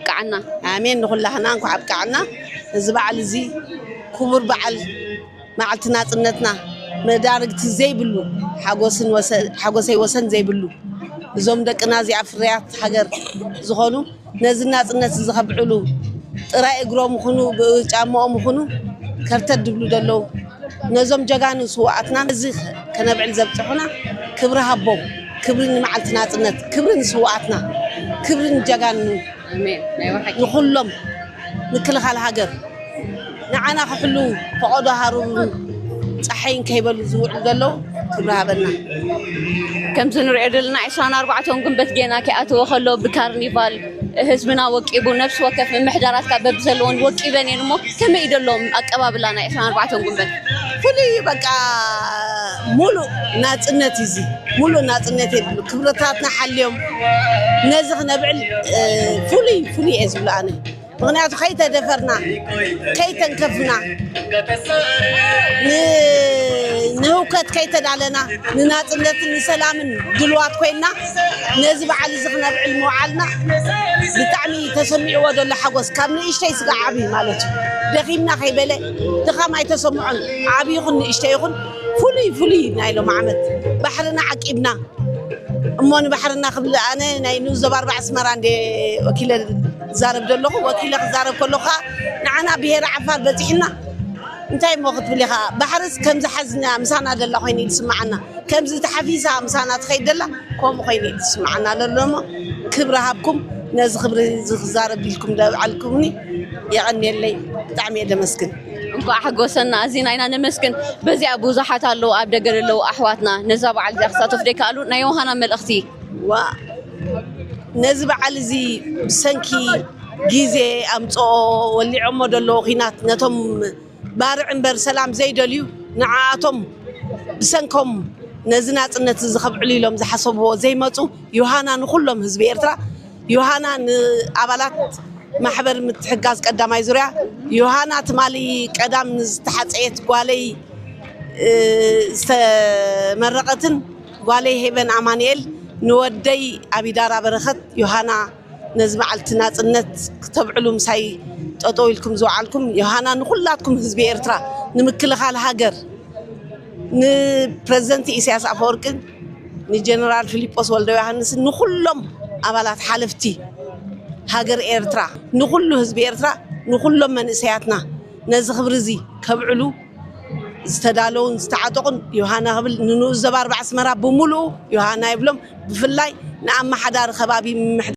ቃዓና ኣሜን። ንኹላህና እንኳዕ ኣብቃዓና። እዚ በዓል እዚ ክቡር በዓል መዓልቲ ናጽነትና መዳርግቲ ዘይብሉ ሓጎስን ወሰ- ሓጎሰይ ወሰን ዘይብሉ እዞም ደቅና እዚኣ ፍርያት ሃገር ዝኾኑ ነዚ ናጽነት እዚ ከብዕሉ ጥራይ እግሮም ይኹኑ ብጫማኦም ይኹኑ ከርተት ድብሉ ዘለዉ ነዞም ጀጋኑ ስውኣትና እዚ ከነብዕል ዘብጽሑና ክብሪ ሃቦም። ክብሪ ንመዓልቲ ናጽነት፣ ክብሪ ንስውኣትና፣ ክብሪ ንጀጋኑ፣ ኣሜን። ናይ ብሓቂ ንኹሎም ምክልኻል ሃገር ንዓና ክሕሉ ፈቐዶ ሃሩርን ፀሓይን ከይበሉ ዝውዕሉ ዘለዉ ክብሪ ሃበና። ከምዚ ንሪኦ ዘለና ዕስራን ኣርባዕተን ጉንበት ጌና ከይኣተወ ከሎ ብካርኒቫል ህዝብና ወቂቡ ነብሲ ወከፍ ምምሕዳራት ካብ በብዘለዎን ወቂበን እየን እሞ ከመይ እዩ ደሎ ኣቀባብላ ናይ ዕስራን ኣርባዕተን ጉንበት? ፍሉይ እዩ በቃ ሙሉእ ናፅነት እዩ እዚ። ሙሉእ ናፅነት የብሉ። ክብርታትና ሓልዮም ነዚ ክነብዕል እ፣ ፍሉይ ፍሉይ እየ ዝብሎ ኣነ። ምኽንያቱ ከይተደፈርና ከይተንከፍና ን- ንህውከት ከይተዳለና ንናፅነትን ንሰላምን ድልዋት ኮይንና ነዚ በዓል እዚ ክነብዕል ምውዓልና ብጣዕሚ ተሰሚዕዎ ዘሎ ሓጎስ ካብ ንእሽተይ ስጋ ዓብይ ማለት እዩ። ደኺምና ከይበለ ድኻም ኣይተሰምዖን። ዓብዪ ይኹን ንእሽተይ ይኹን ፍሉይ ፍሉይ ናይ ሎም ዓመት ባሕርና ዓቂብና እሞ ንባሕርና ክብል ኣነ ናይ ንኡስ ዞባ ኣርባ ኣስመራ እንደ ወኪለ ዝዛረብ ዘለኹ ወኪለ ክዛረብ ከለኹ ከዓ ንዓና ብሄረ ዓፋር በፂሕና እንታይ እሞ ክትብል ኢኻ ባሕርስ ከምዚ ሓዝና ምሳና ደላ ኮይኑ እዩ ዝስምዓና ከምዚ ተሓፊሳ ምሳና ትኸይድ ደላ ከምኡ ኮይኑ እዩ ዝስምዓና ዘሎ እሞ ክብሪ ሃብኩም ነዚ ክብሪ እዚ ክዛረብ ኢልኩም ደብዓልኩምኒ የቐንየለይ ብጣዕሚ እየ ደመስግን። እንኳዕ ሓጎሰና ኣዚና ኢና ነመስግን። በዚኣ ብዙሓት ኣለዉ ኣብ ደገ ዘለዉ ኣሕዋትና ነዛ በዓል እዚኣ ክሳተፉ ዘይከኣሉ ናይ ዮሃና መልእኽቲ። ዋ ነዚ በዓል እዚ ብሰንኪ ግዜ ኣምፅኦ ወሊዖሞ ዘለዉ ኺናት ነቶም ባርዕ እምበር ሰላም ዘይደልዩ ንዓኣቶም ብሰንኮም ነዚ ናፅነት እዚ ከብዕሉ ኢሎም ዝሓሰብዎ ዘይመፁ ዮሃና ንኩሎም ህዝቢ ኤርትራ ዮሃና ንኣባላት ማሕበር ምትሕጋዝ ቀዳማይ ዙርያ ዮሃና ትማሊ ቀዳም ንዝተሓፀየት ጓለይ ዝተመረቐትን ጓለይ ሄቨን ኣማንኤል ንወደይ ኣቢዳራ በረኸት ዮሃና ነዚ መዓልቲ ናፅነት ክተብዕሉ ምሳይ ጠጠው ኢልኩም ዝወዓልኩም ዮሃና ንኩላትኩም ህዝቢ ኤርትራ ንምክልኻል ሃገር ንፕረዚደንት ኢሳያስ ኣፈወርቅን ንጀነራል ፊሊጶስ ወልደ ዮሃንስን ንኩሎም ኣባላት ሓለፍቲ ሃገር ኤርትራ ንኩሉ ህዝቢ ኤርትራ ንኩሎም መንእሰያትና ነዚ ክብሪ እዚ ከብዕሉ ዝተዳለውን ዝተዓጠቑን ዮሃና ክብል ንንኡስ ዘባ ኣርባ ኣስመራ ብምሉኡ ዮሃና ይብሎም ብፍላይ ንኣመሓዳሪ ከባቢ ምምሕዳር